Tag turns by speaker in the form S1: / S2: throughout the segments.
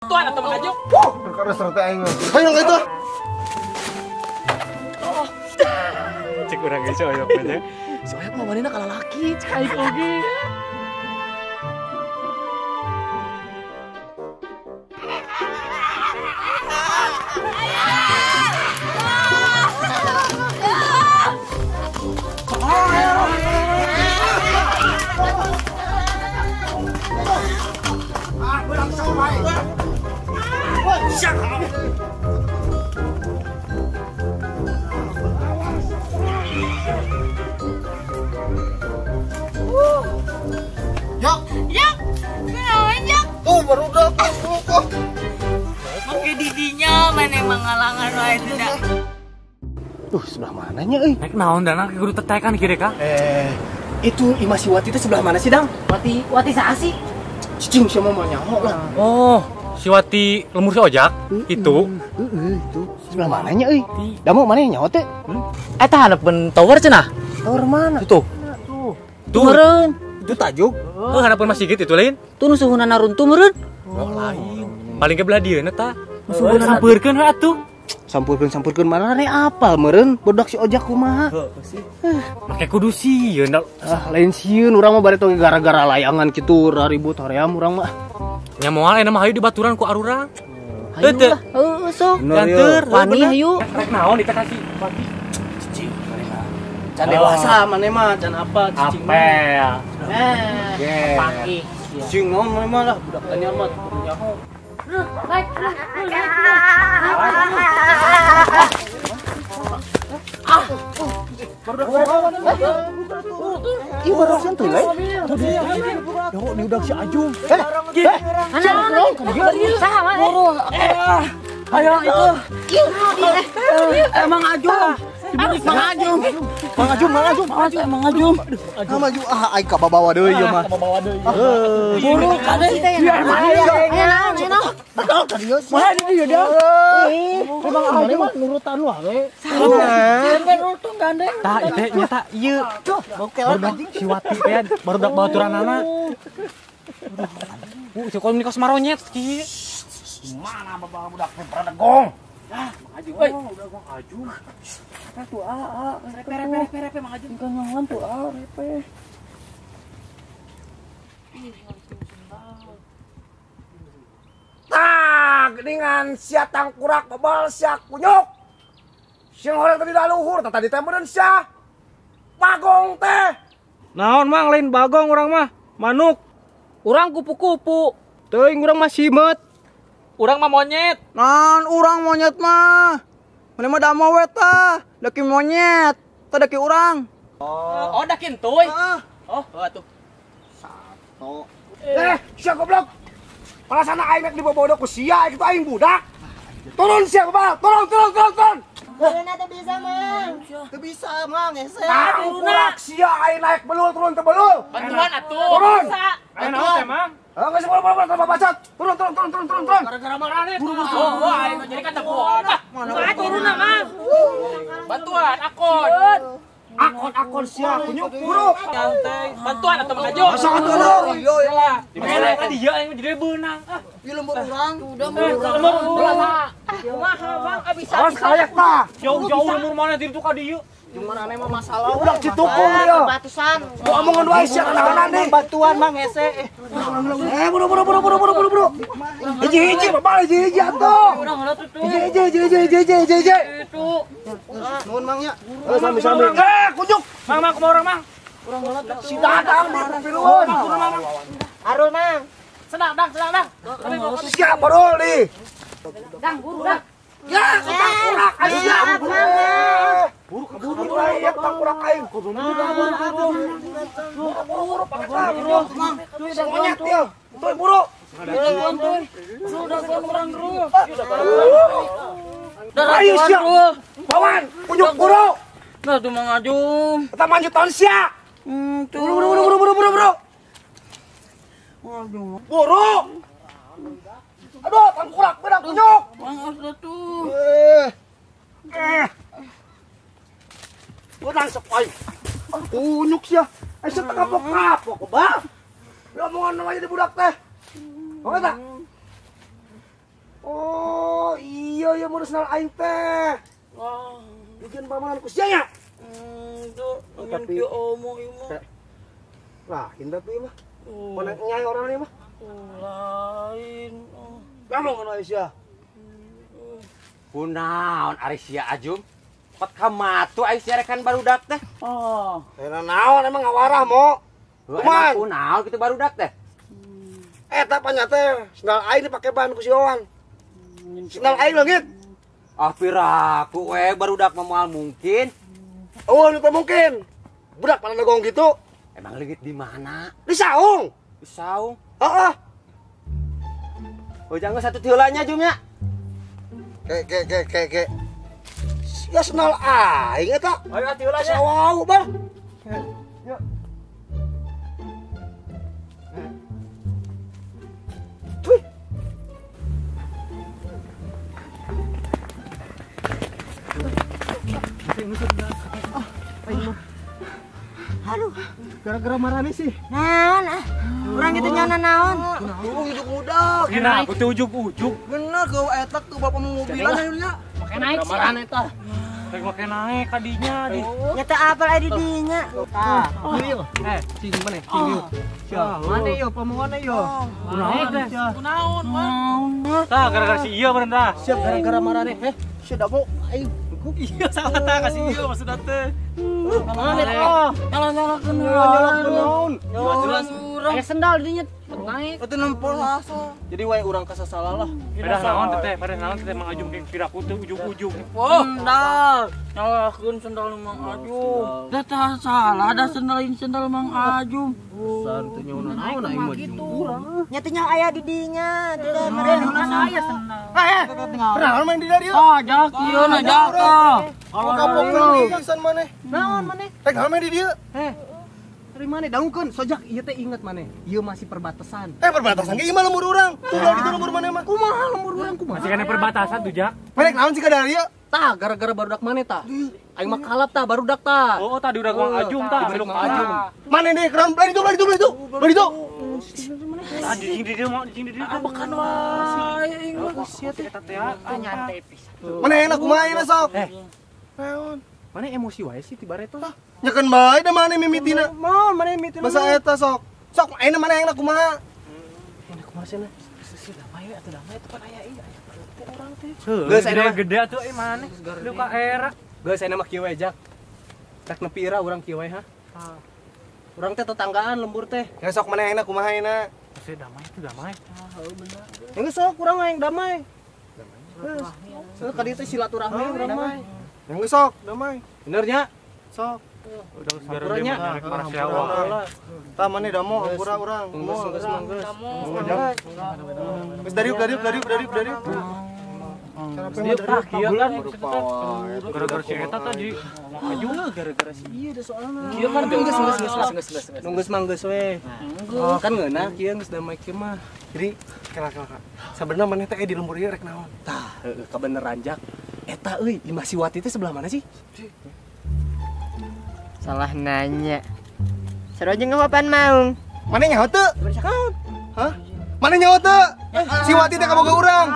S1: Bantuan atau Mang Ajung.
S2: Wuh, perkara serta aing. Hayo ka itu.
S3: Cek urang ge si Oyok mah nya.
S4: Si Oyok mah manehna ka lalaki, cek aing oge.
S2: Yok,
S5: yok, kenalan yok.
S2: Tuh baru udah kok.
S5: Oke didinya mana emang ngalangan wae tidak.
S4: Tuh sebelah mananya euy?
S3: Naik naon dana ke guru tetekan kira ka?
S4: Itu imah si Wati itu sebelah mana sih, Dang?
S1: Wati, Wati saha sih?
S4: Cicing siapa mau nyaho lah.
S3: Oh, si Wati lemur si Ojak itu.
S4: Itu sebelah mananya euy? Damu mana yang nyaho teh?
S1: Eta hareupeun tower cenah.
S4: Tower mana?
S3: Tuh. Tuh. Tuh.
S1: Meureun.
S4: Itu tajuk.
S3: Oh, harapan masjid itu lain.
S1: Tuh nu suhunana runtuh meureun.
S3: Oh, lain. Paling ke belah dieuna tah. Sampeurkeun we atuh.
S4: Sampeurkeun mana nih apal meureun budak si Ojak kumaha.
S3: Heuh sih. Make kudu sieun.
S4: Ah, lain sieun urang mah bari tong gara-gara layangan kitu ribut hoream urang mah.
S3: Nya moal enak mah hayu dibaturan ku arurang.
S1: Hayu lah. Heuh sok.
S3: Ganteur,
S1: wani hayu.
S3: Rek naon diteh ka si Wati?
S4: Cicing. Can dewasa maneh mah can apa cicing.
S3: Apel.
S1: Pagi.
S4: Cicing naon maneh mah lah budak tanya mah kudu nyaho.
S5: Naik, naik.
S4: Ih barusan tuh lain. Yo di udah si Ajung.
S1: Ayo itu. Emang Ajung. Mang Ajung.
S4: Mang Ajung, Mang Ajung, Mang Ajung, Mang Ajung. Mang Ajung ah aing kababawa deui ieu mah.
S3: Kababawa deui.
S1: Buru kade.
S5: Ayo, ayo.
S4: Mana di dieu dah. Mang Ajung nurutan wae.
S1: Sampai nurutun gandeng.
S3: Tah ieu teh nya ieu. Barudak si Wati teh barudak baturanana. Si kolom nikos maronyet kieu.
S2: Mana bapak budak teh paradegong?
S1: Ah, Mang Ajung euy. Udah Mang Ajung. Apa tuh ah, repe repe repe Mang Ajung. Enggak tuh ah, repe.
S2: Tah, geuningan sia tangkurak bebal sia kunyuk. Sing horeng tadi luhur, tah tadi teh meureun sia. Bagong teh.
S3: Naon Mang lain bagong urang mah, manuk.
S1: Urang kupu-kupu.
S4: Teuing urang mah simeut.
S1: Urang mah monyet.
S6: Naon urang monyet mah. Mane mah damo we tah, daki monyet, tah daki urang.
S1: Oh, daki entuy. Oh, atuh.
S2: Satu. Sia goblok. Perasaan aing rek dibobodo ku sia, kitu aing budak. Turun sia bebal, turun turun turun turun.
S7: Turun teu bisa, Mang.
S6: Teu bisa, Mang, hese.
S2: Tangkurak sia aing naik belul turun teu belul.
S1: Bantuan atuh.
S2: Turun.
S3: Bantuan teh, Mang.
S2: Enggak sih, boleh, boleh, bacot. Turun, turun, turun, turun, turun, turun.
S1: Gara-gara marane. Buru-buru. Oh, aing jadi kata gua. Mana turun Mang. Bantuan akon.
S2: Akon, akon sia kunyuk buru.
S1: Santai. Bantuan atau Mang Ajung.
S2: Masa atuh lu.
S1: Lah. Dimana tadi ya aing jadi beunang. Ah,
S6: ieu lembur urang.
S1: Udah lembur urang. Kumaha Bang? Bisa.
S2: Awas kayak tah.
S3: Jauh-jauh lembur mana diri tuh ka dieu.
S4: Cuman aneh mah masalah.
S2: Udah citukung dia.
S7: Batusan.
S2: Gua omongan wae sia kana-kana nih.
S4: Bantuan Mang hese.
S2: Buru buru buru buru buru buru buru. Hiji-hiji bapak hiji-hiji atuh. Hiji hiji hiji hiji hiji hiji hiji.
S1: Itu.
S6: Nuhun Mang nya.
S2: Sami-sami. Kunyuk.
S3: Mang, Mang kumaha urang, Mang?
S2: Si Dadang di piluan.
S7: Arul, Mang.
S1: Senang, Dang, senang, Dang.
S2: Siap barul nih.
S5: Dang, buru, Dang.
S2: Ya, tangkurak aing sia. Buru kabur aing tangkurak aing. Buru buru buru buru pakai buru. Monyet dia. Tuh buru.
S1: Sudah urang buru.
S2: Ayo sia. Bawan, kunyuk buru.
S1: Nah, tuh Mang Ajung.
S2: Kita manjutan sia. Buru buru buru buru buru buru. Buru. Aduh, tangkurak bedak kunyuk.
S1: Mang tuh.
S2: Gua langsung aing. Kunyuk sia. Sia teh kapok-kapok, Bang. Lu omongan aja di budak teh. Oke tak? Oh, iya iya mun sendal aing teh.
S1: Oh,
S2: bikin pamalan ku sia nya.
S1: Tuh,
S2: tapi
S1: omong ieu mah.
S2: Lain tapi mah. Mana nyai orang ieu mah.
S1: Lain.
S2: Kamu kana sia.
S8: Kunaon ari sia Ajum? Kot kamatu ari sia rekan barudak teh.
S1: Oh.
S2: Teh naon emang ngawarah mo.
S8: Kumaha kunaon kitu barudak teh?
S2: Eta panya teh sendal aing dipake ban ku si Wawan. Sendal aing leungit.
S8: Ah piraku we barudak mah moal mungkin.
S2: Oh, nu teu mungkin. Budak mana negong gitu.
S8: Emang leungit di mana?
S2: Di saung.
S8: Di saung.
S2: Heeh.
S8: Oh, jangan satu tiulanya Jum nya.
S2: Ke. Ya sendal aing eta.
S8: Ayo tiulanya.
S2: Sawau bah.
S8: Yuk.
S2: Wih.
S7: Aduh,
S4: gara-gara marane sih.
S7: Naon ah. Urang kitu nyana naon.
S6: Ujug budak.
S3: Kena aku teh ujug-ujug.
S6: Bener kau eta ke bapak mobilan ayeuna nya.
S5: Make naik sih.
S3: Marane tah. Rek make naik kadinya di.
S7: Nya teu apal aya di dinya.
S4: Tah. Ieu. Cing maneh, cing ieu. Sia, maneh yo pamongan yo.
S3: Kunaon teh?
S1: Kunaon, Mang?
S3: Tah gara-gara si ieu meureun tah.
S4: Siap gara-gara marane. Sia damo aing.
S3: Iya salah tah kasih ieu maksudna teh.
S4: Mana tah?
S1: Nyala-nyalakeun
S4: naon?
S1: Jelas
S5: Aya sendal dinya naik.
S6: Itu nempel langsung.
S4: Jadi wae urang kasasalah lah.
S3: Pada naon teh, pada naon teh Mang Ajum piraku teh ujug-ujug.
S1: Sendal. Nyalakeun sendal Mang Ajum. Da tah salah da sendalin sendal Mang Ajum.
S4: Santu nyauna naon aing mah jeung urang.
S7: Nya teh aya di dinya. Teu meureun
S5: aya sendal.
S2: Kunaon main di dieu?
S1: Ah, jak ieu na jak.
S2: Kalau kapok pisan maneh.
S4: Naon maneh?
S2: Rek naon main di dieu?
S4: Dari maneh dangukeun sojak ieu teh inget maneh. Ieu masih perbatasan.
S2: Perbatasan ge ieu mah lembur urang. Tunggal gitu lembur maneh mah.
S4: Kumaha lembur urang kumaha?
S3: Masih kana perbatasan tuh jak.
S2: Maneh naon sih ka dieu?
S4: Tah gara-gara barudak maneh tah. Aing mah kalap tah barudak tah.
S3: Oh, tadi udah Mang Ajum tah, belum Ajum.
S2: Maneh deui keran lain itu lain itu lain itu. Lain itu.
S3: Tadi cing di dieu mau cing di dieu.
S1: Ambekan wae aing mah
S3: sia teh.
S5: Nyantai pisan.
S2: Maneh enak kumaha ieu sok? Naon?
S4: Maneh emosi wae sih tiba reto.
S2: Nyekeun bae da maneh mimitina.
S4: Mau maneh mimitina.
S2: Basa eta sok. Sok ayeuna maneh enak kumaha?
S4: Enak kumaha cenah? Seuseus damai we atuh damai teh pan aya ieu aya teh urang teh.
S3: Geus aya gede atuh euy maneh. Lu ka era.
S4: Geus ayeuna mah kieu we jak. Rek nepi ira urang kieu we ha. Urang teh tetanggaan lembur teh.
S2: Ya sok maneh enak kumaha ayeuna?
S3: Geus damai tuh damai.
S4: Ah, heuh bener. Geus sok urang mah yang damai. Damai. Geus ka dieu teh silaturahmi urang mah.
S2: Yang sok damai.
S4: Bener nya?
S2: Sok.
S3: Udah sampuranya.
S2: Tah maneh damo hampura urang.
S4: Geus geus geus.
S2: Geus dariuk dariuk dariuk dariuk dariuk.
S3: Gara-gara si eta tadi maju
S4: gara-gara si ieu da soalna.
S1: Kieu kan
S4: geus geus geus geus geus. Nunggu mah geus we. Kan ngeunah kieu geus damai kieu mah.
S2: Jadi kela-kela. Sabenerna maneh teh di lembur ieu rek naon?
S4: Tah, heueuh kabeneran jak. Eta euy, Imah Siwati teh sebelah mana sih?
S7: Salah nanya. Seru aja ngawapan maung.
S2: Maneh nyaho teu? Hah? Maneh nyaho teu? Si Wati teh kaboga urang.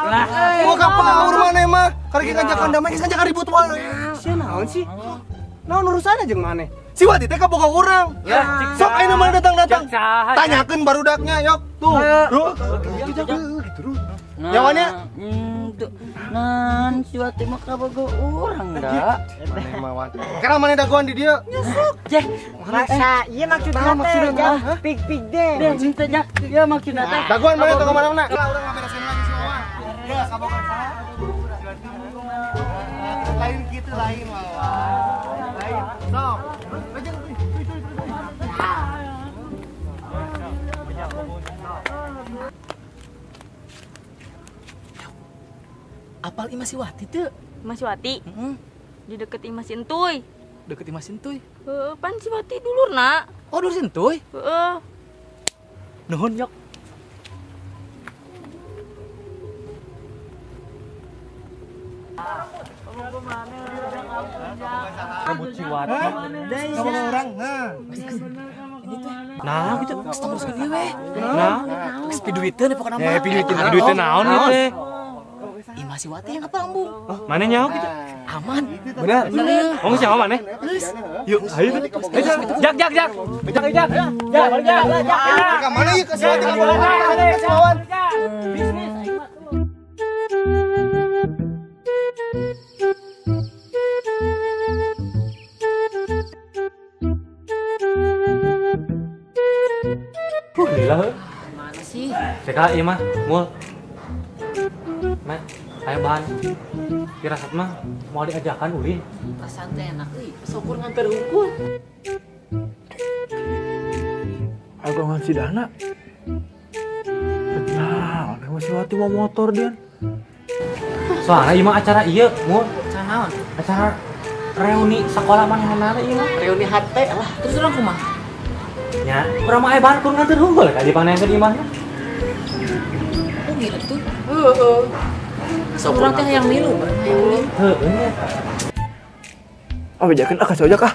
S2: Boga ka paur maneh mah. Karek ngajakan damai geus ngajakan ribut wae.
S4: Sia naon sih? Naon urusanna jeung maneh?
S2: Si Wati teh kaboga urang. Sok ayeuna maneh datang-datang. Tanyakeun barudaknya, yok. Tuh. Ruh. Gitu ruh. Nyawannya?
S1: Nan si Wati mah kaboga urang da.
S2: Maneh mah Wati. Kira maneh dagoan di dieu?
S7: Nyesuk. Jeh, masa ieu maksudna teh pig-pig deh.
S1: Deh, jak. Ieu maksudna teh.
S2: Dagoan maneh tong mana-mana. Lah urang ngaberesin lagi si Wawan. Ya, kaboga saha? Lain kitu lain Wawan. Lain. Sok. Lajeng tuh.
S1: Apal Imah Siwati teu?
S5: Imah Siwati? Heeh. Di deket Imah Sintuy.
S1: Deket Imah Sintuy?
S5: Heeh, pan Siwati dulurna.
S1: Oh, dulur Sintuy?
S5: Heeh.
S1: Nuhun, Yok.
S3: Rambut Siwati.
S2: Kamu orang, nah.
S1: Nah, gitu. Terus ke dieu we. Nah, geus piduiteun pokona mah.
S3: Piduiteun naon ieu teh?
S5: Imah si Wati yang kapal ambu.
S3: Mana nyaho gitu?
S5: Aman.
S3: Benar. Oh, siapa mana? Yuk, ayo. Jak jak jak. Jak jak. Jak jak jak.
S2: Ka mana ieu ka si Wati ka mana?
S1: Bisnis aing mah.
S3: Lila heuh.
S5: Mana sih?
S3: Cek ieu mah, mul. Mah, aya bahan. Firasat mah mau diajakan ulin.
S5: Perasaan teh enak euy, syukur nganter hungkul.
S6: Agongan si Dana. Nah, orang masih Wati mau motor dia.
S3: Soalnya ieu mah acara ieu, mul.
S5: Acara naon?
S3: Acara reuni sekolah manehna ieu mah.
S5: Reuni HT lah. Terus urang kumaha?
S3: Nya, urang mah aya bahan kur nganter hungkul ka dipanengkeun imahna.
S5: Oh gitu. Heeh. Urang teh hayang milu, hayang ulin.
S3: Heeh nya.
S6: Ah, bejakeun ah ka si Ojak ah.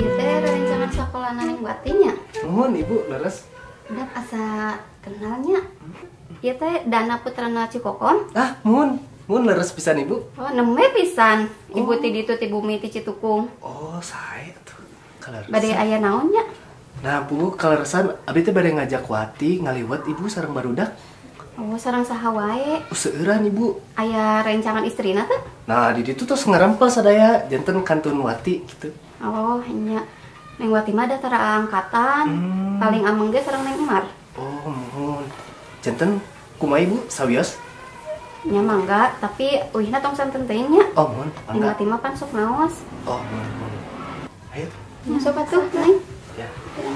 S9: Ieu teh rerencangan sakola Neng Wati nya.
S4: Nuhun Ibu, leres.
S9: Udah asa kenalnya. Ieu teh Dana putrana Cikokon.
S4: Ah, muhun. Muhun leres pisan Ibu.
S9: Oh, neme pisan. Ibu ti ditu ti bumi ti Citukung.
S4: Oh, sae atuh. Kaleresan.
S9: Bade aya naon nya?
S4: Nah, Bu, kaleresan abdi teh bade ngajak Wati ngaliwat Ibu sareng barudak.
S9: Oh, sareng saha wae?
S4: Seueuran Ibu.
S9: Aya rencangan istrina teh?
S4: Nah, di ditu tos ngarempel sadaya janten kantun Wati gitu.
S9: Oh, nya. Neng Wati mah da tara angkatan. Paling ameng ge sareng Neng Emar.
S4: Oh, muhun. Janten kumaha Ibu sawios?
S9: Nya mangga, tapi uihna tong santen teuing nya.
S4: Oh, muhun.
S9: Neng Wati mah pan sok naos.
S4: Oh, muhun. Ayo.
S9: Nya sok atuh, Neng.
S4: Ya.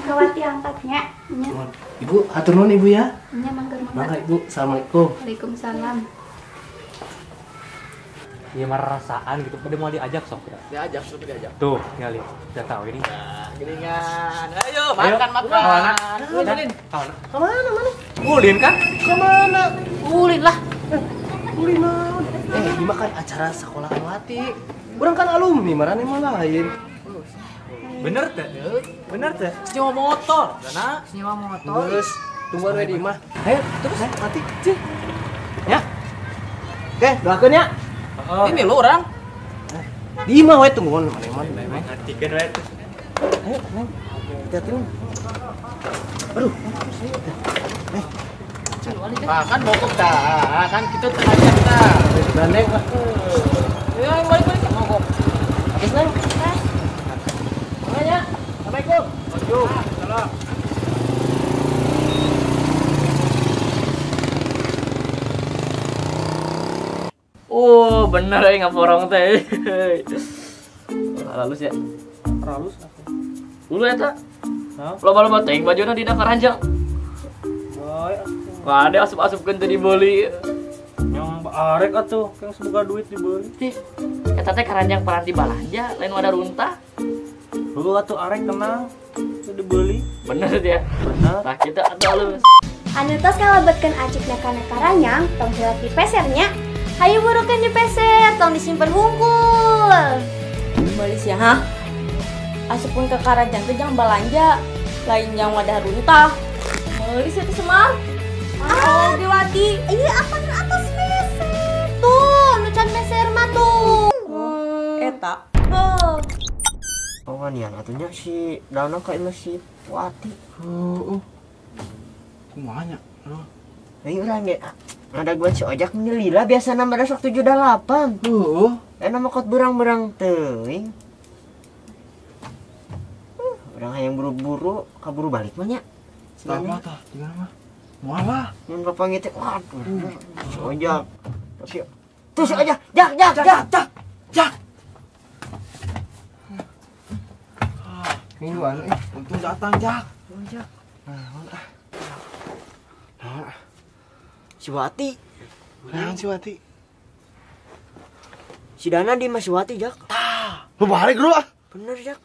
S9: Ka Wati angkatnya. Nya.
S4: Muhun. Ibu, hatur nuhun Ibu ya.
S9: Nya mangga mangga.
S4: Mangga Ibu, Assalamualaikum.
S9: Waalaikumsalam.
S3: Ieu mah rasaan gitu, pada mau diajak sok ya.
S6: Diajak sok diajak.
S3: Tuh, ngali. Udah tahu ini.
S6: Nah, geningan. Ayo makan makan.
S3: Ulin. Kemana mana? Ulin kan?
S4: Kemana?
S5: Ulin lah.
S4: Ulin naon? Ini mah kan acara sekolah Wati. Urang kan alumni, marane mah lain.
S3: Bener teh? Bener teh?
S5: Nyewa motor. Dana, nyewa motor.
S4: Terus tungguan we di imah. Ayo, terus Wati. Cih.
S3: Ya.
S4: Oke, doakeun ya.
S6: Ini lo orang.
S4: Di imah we tungguan mana-mana.
S3: Ngatikeun we tuh.
S4: Ayo, Neng. Hati-hati, Neng. Aduh.
S6: Ah, kan mogok dah. Kan kita terajak dah.
S4: Gandeng lah.
S5: Ya, balik-balik mogok.
S4: Habis, Neng. Makanya. Assalamualaikum.
S6: Waalaikumsalam.
S1: Oh, bener euy ngaporong teh. Halus ya.
S3: Halus.
S1: Dulu eta. Loba-loba teuing bajuna dina karanjang.
S3: Bae atuh.
S1: Kade asup-asupkeun teu dibeli.
S3: Yang arek atuh, kang semoga duit dibeli.
S1: Tih, eta teh karanjang paranti balanja, lain wadah runtah.
S3: Heuh atuh arek tenang, teu dibeli.
S1: Bener ya?
S3: Bener.
S1: Tah kitu atuh halus.
S10: Anu tos kalebetkeun acukna kana karanyang, tong hilap dipesernya. Hayu burukeun dipeser, tong disimpen hungkul.
S5: Balis ya, ha? Asupun ke karanjang teh jangan balanja, lain yang wadah runtah. Meuli itu Semar.
S10: Ah,
S5: oh, Wati.
S10: Iya, apa atas meser? Tuh, nu can meser mah tuh.
S5: Eta.
S10: Heuh.
S7: Oh, wanian atunya si Dana ka imah si Wati.
S6: Heeh. Kumaha nya?
S7: Ayo urang ge. Ngadaguan si Ojak nyelila biasana mah sok 78.
S6: Heeh.
S7: Enak mah kot berang-berang teuing. Urang hayang buru-buru kaburu balik mah nya.
S6: Tah tah, gimana mah? Moal lah.
S7: Mun papanggih teh waduh. Si Ojak. Si tuh si Ojak, jak jak jak
S6: jak. Jak.
S2: Mingguan
S6: untung datang Jak.
S7: Ojak.
S2: Nah, ah. Nah.
S7: Si Wati.
S2: Naon si Wati?
S7: Si Dana di Mas Wati, Jak.
S2: Tah, lu balik lu ah.
S7: Bener, Jak.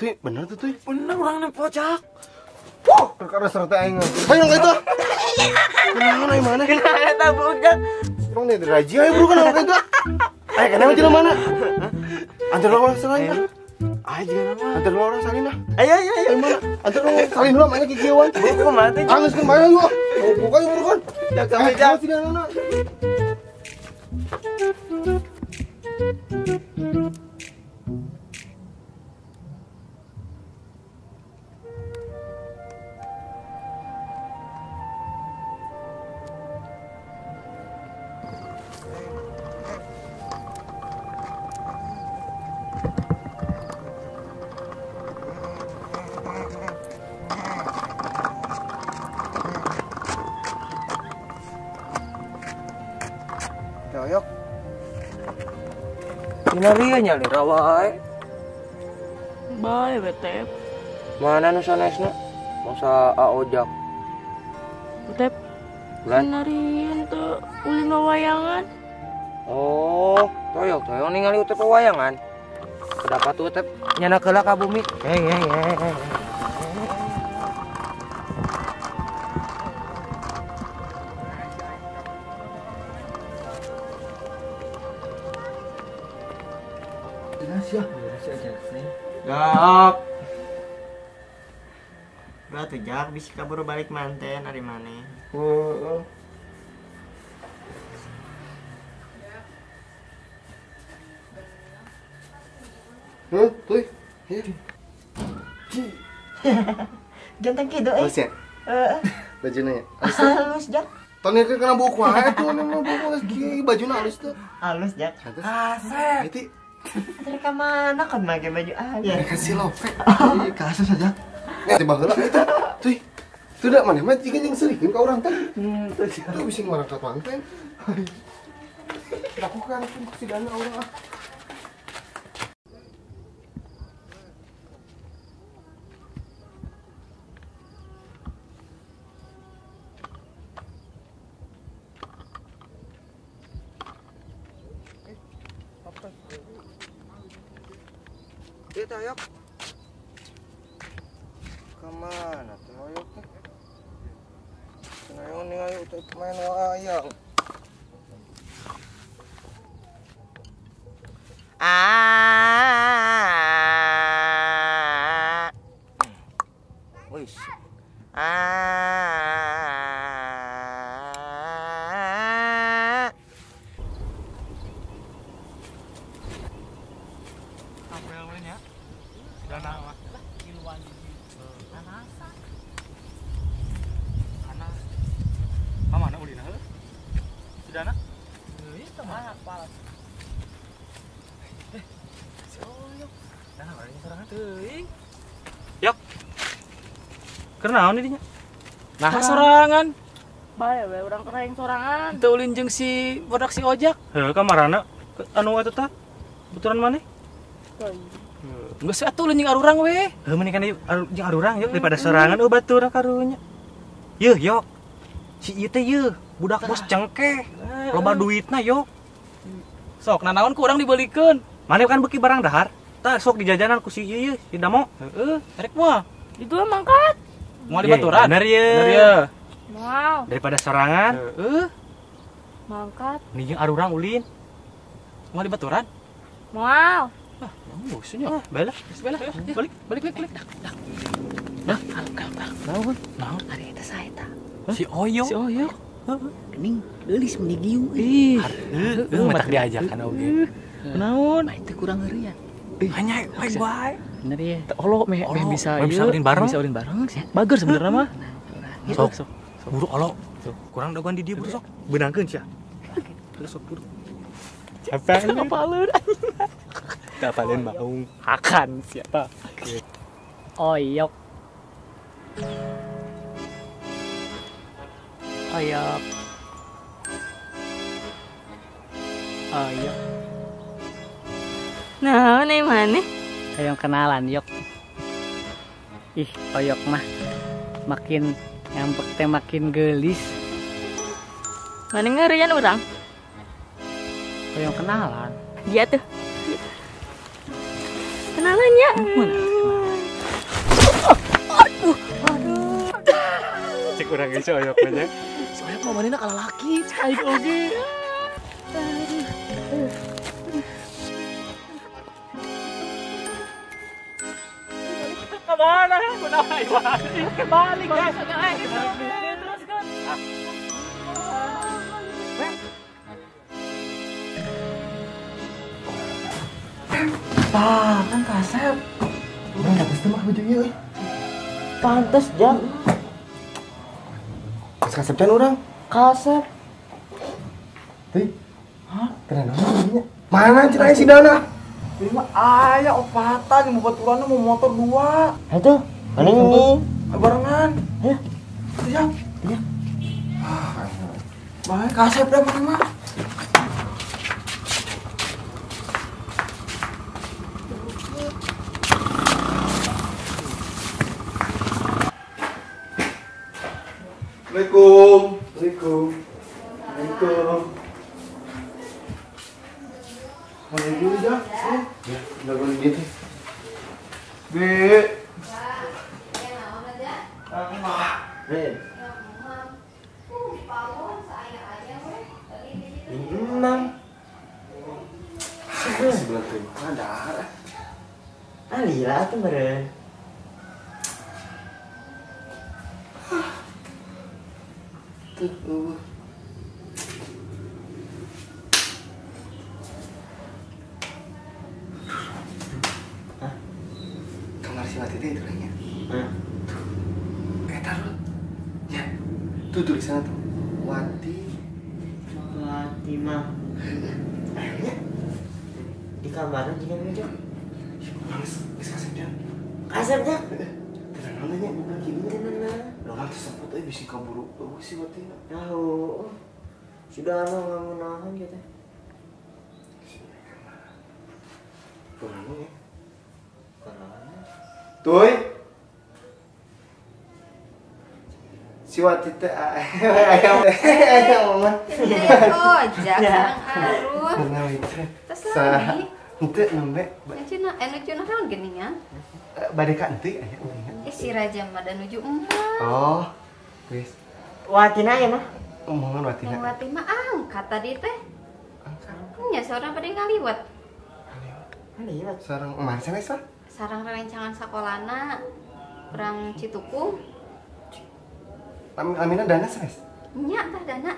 S2: Tuh, bener tuh, tuh.
S6: Bener urang nempo, Jak.
S2: Wuh, karena serta aing. Ayo ka itu. Kunaon aing mana?
S7: Kunaon eta budak?
S2: Urang teh razia ayo bro kan ka itu. Ayo kana mah mana? Antar orang salin lah.
S6: Ayo juga nama.
S2: Antar orang salin lah.
S7: Ayo ayo ayo.
S2: Mana? Antar orang salin dulu mana kikieuan.
S7: Kumaha teh?
S2: Anggeus kan mana yuk. Pokoknya buruan.
S7: Jaga meja.
S2: Toyok.
S1: Dina nyali rawa ae.
S5: Bae Utep.
S1: Mana nu sanesna? Masa aojak.
S5: Utep. Narian teu ulin wayangan.
S1: Oh, toyok toyok ningali Utep wayangan. Kenapa tuh Utep nyana keula ka bumi? Hei hei hei.
S7: Jak. Batu Jak bisa kabur balik manten ari maneh.
S2: Heeh. Heuh, tuh.
S7: Ganteng kitu euy.
S2: Halus ya?
S7: Heeh.
S2: Bajuna ya?
S7: Halus Jak.
S2: Tong ieu kana buku wae tuh, mah buku geus kieu bajuna halus tuh.
S7: Halus Jak.
S2: Asep. Itu
S7: Dari ka mana kan make baju aja.
S2: Kasih lopek. Ih, kasih saja. Ya tiba heula itu. Tuh. Tuh da maneh mah jiga jeung seurikeun ka urang teh. Tuh bisa marangkat manten. Lakukan pun sidana urang ah.
S1: Ieu Toyok. Kemana Toyok teh? Cenah ningali Utep main wayang.
S7: Ah.
S1: Wis.
S7: Ah.
S3: Yok. Kenaon dinya?
S4: Nah, sorangan.
S5: Bae we urang kereng sorangan.
S4: Teu ulin jeung si bodak si Ojak.
S3: Heuh, kamarana anu eta tah? Baturan maneh?
S4: Geus atuh ulin jeung arurang we.
S3: Heuh, mending kan jeung arurang yuk daripada sorangan eueuh batur karunya. Yeuh, yok. Si ieu teh yeuh, budak bos cengkeh. Loba duitna yok.
S4: Sok nanaon ku urang dibeulikeun.
S3: Maneh kan beuki barang dahar. Tah sok dijajanan ku si ieu yeuh, si Damo.
S4: Heeh, rek moal.
S5: Ditu mangkat.
S4: Moal dibaturan.
S3: Bener ye.
S4: Bener ye.
S5: Moal.
S3: Daripada sorangan.
S4: Heeh.
S5: Mangkat.
S3: Nih jeung arurang ulin.
S4: Moal dibaturan.
S5: Moal.
S4: Ah, bosan ya.
S3: Baiklah,
S4: baiklah. Balik, balik, balik, balik. Dah, dah. Naon? Naon?
S1: Ari eta saha eta?
S3: Si Oyok.
S4: Si Oyok.
S1: Geuning leulis meni giung.
S4: Ih,
S3: heuh matak diajakan oge.
S4: Naon?
S1: Bae teh kurang heureuyan.
S3: Hanya baik bae.
S1: Bener ya.
S4: Olo meh bisa
S3: bisa ulin bareng.
S4: Bisa ulin bareng sih. Bager sebenarnya mah.
S3: Sok sok. Buru olo. Kurang dagoan di dieu buru sok. Beunangkeun sia. Sok buru. Capek
S4: apaleun.
S3: Apaleun maung akan siapa?
S1: Oyok. Oyok. Oyok.
S5: Nah, nih mana?
S1: Hayang kenalan, yok. Ih, Oyok mah makin ngambek teh makin gelis.
S5: Mana ngerian urang?
S1: Hayang kenalan.
S5: Dia tuh. Kenalannya.
S1: Mana?
S5: Aduh, aduh.
S3: Cek urang ge si Oyok mah nya.
S4: Si Oyok mah manehna kalalaki, cek aing oge.
S3: Kemana? Kunaon? Kebalik guys.
S5: Terus kan.
S7: Tah, kan kasep.
S2: Urang pantes teh make baju ieu euy.
S7: Pantes, Jang.
S2: Geus kasep can urang?
S7: Kasep.
S2: Teuy. Hah? Keren naon nya? Mana cenah si Dana?
S6: Ini mah aya opatan mau baturanna mau motor dua.
S7: Itu, mana ini?
S6: Barengan.
S7: Ya.
S6: Siap.
S7: Ya.
S6: Bae kasep dah mana mah.
S2: Assalamualaikum. Assalamualaikum. Assalamualaikum. Mana dulu ya? Ya, enggak boleh gitu.
S6: B.
S7: B. Enam.
S2: Sebelah tuh ada.
S7: Ah, lila tuh meren.
S2: Tuh.
S7: Hah?
S2: Kamar si Wati itu lainnya.
S7: Hah?
S2: Tuh. Taruh. Ya. Tuh tulisannya tuh. Wati.
S7: Wati mah.
S2: Ayonya.
S7: Di kamarnya juga ngejok.
S2: Geus kasep jang.
S7: Kasep jang.
S2: Tenang nanya bukan gini.
S7: Tenang.
S2: Orang tersebut euy bisi kaburu eueuh si Wati.
S7: Tahu. Sudah lama nggak menahan gitu.
S2: Kurangnya ya.
S7: Kurangnya.
S2: Tuy. Si Wati teh ayam ayam mama.
S9: Ojak sareng Arun. Terus lagi.
S2: Henteu nembe.
S9: Nuju nuju naon geuningan?
S2: Bade ka henteu aya geuningan.
S9: Si Raja mah da nuju emak.
S2: Oh. Geus.
S7: Watina ya mah?
S2: Omongan Watina.
S9: Wati mah angkat tadi teh.
S2: Angkat.
S9: Nya saurang bade ngaliwat.
S7: Ngaliwat.
S2: Sareng emak sanes lah.
S9: Sareng rerencangan sakolana urang Citukung.
S2: Amina dana sanes?
S9: Nya tah dana.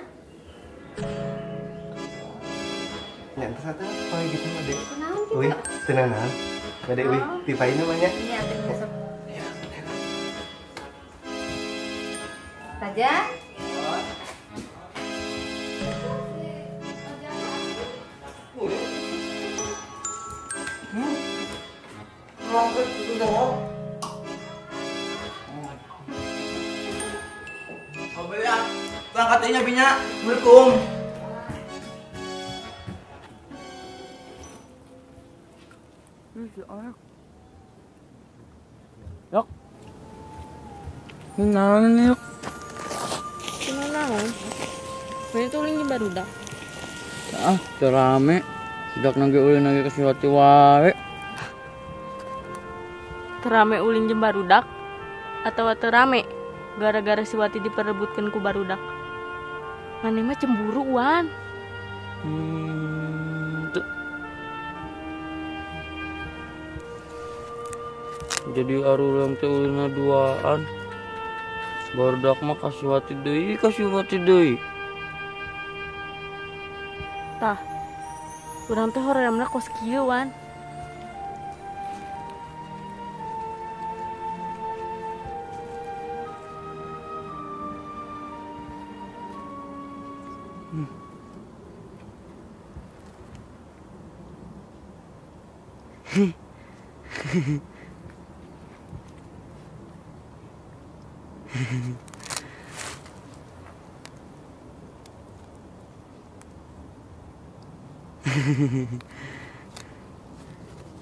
S2: Nya teh satu poe gitu mah dek.
S9: Kunaon kitu?
S2: Uy, tenang naon. Bade uy, tipain namanya.
S9: Nya teh besok. Raja?
S6: Berangkat nya binya. Assalamualaikum.
S1: Yok. Naon yok?
S5: Naon? Ini tuh ulin barudak.
S1: Ah, teu rame. Budak nage ulin nage ka si Wati wae.
S5: Teu rame ulin jeung barudak atawa teu rame gara-gara si Wati diperebutkeun ku barudak. Maneh mah cemburu Wan.
S1: Tuh. Jadi arurang teh ulinna duaan. Barudak mah kasih Wati deui, kasih Wati deui.
S5: Tah. Urang teh horeamna kos kieu Wan.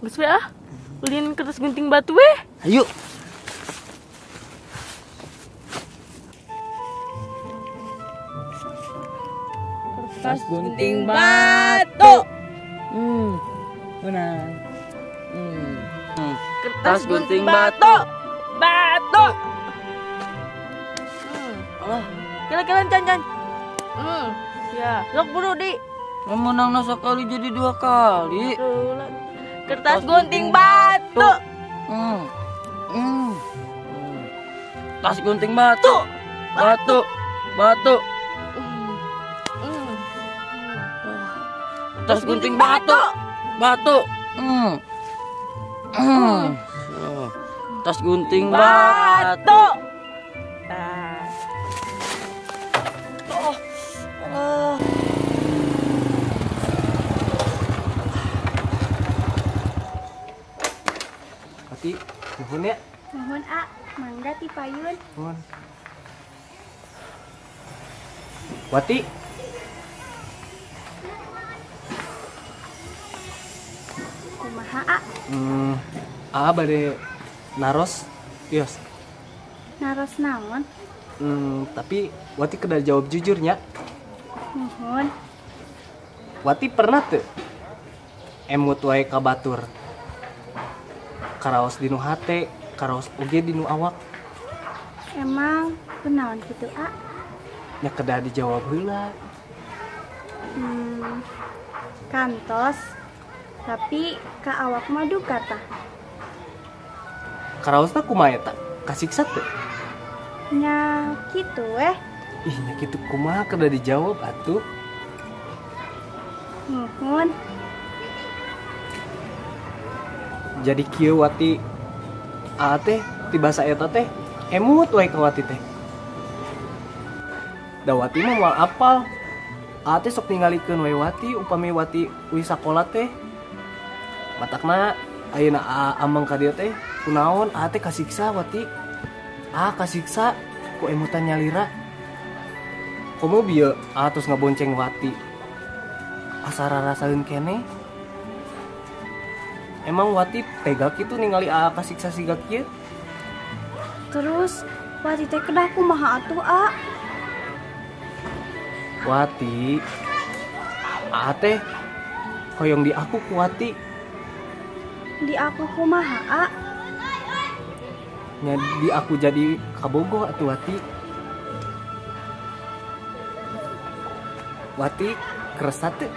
S5: Geus we ah, ulin kertas gunting batu we.
S1: Ayo.
S5: Kertas gunting batu.
S1: Menang.
S5: Kertas gunting batu. Batu.
S1: Alah.
S5: Kira-kira can can. Ya, lok buru di.
S1: Menang sekali jadi dua kali.
S5: Kertas gunting batu.
S1: Kertas gunting batu. Batu. Batu. Kertas gunting batu. Batu.
S7: Tas gunting batu.
S4: Wati, nuhun ya.
S10: Nuhun A, mangga ti payun.
S4: Nuhun. Wati.
S10: Kumaha A?
S4: A bade naros, yos.
S10: Naros naon?
S4: Tapi Wati kedah jawab jujurnya.
S10: Nuhun.
S4: Wati pernah tuh emut wae ka batur. Karaos dinu hate, karaos oge dinu awak.
S10: Emang kunaon kitu A?
S4: Nya kedah dijawab heula.
S10: Kantos. Tapi ka awak mah duka tah.
S4: Karaosna kumaha eta? Kasiksa teu?
S10: Nya kitu weh.
S4: Ih, nya kitu kumaha kedah dijawab atuh.
S10: Nuhun.
S4: Jadi kieu Wati, A teh ti basa eta teh emut wae ka Wati teh. Da Wati mah moal apal. A teh sok ningalikeun we Wati upami Wati uih sakola teh. Matakna ayeuna A amang ka dieu teh kunaon A teh kasiksa Wati. A kasiksa ku emutan nyalira. Komo bieu A tos ngabonceng Wati. Asa rarasaeun keneh. Emang Wati tega kitu ningali A kasiksa siga kieu?
S10: Terus Wati teh kedah kumaha atuh A?
S4: Wati, A teh hoyong di aku ku Wati.
S10: Di aku kumaha A?
S4: Nya di aku jadi kabogoh atuh Wati. Wati keresa teu?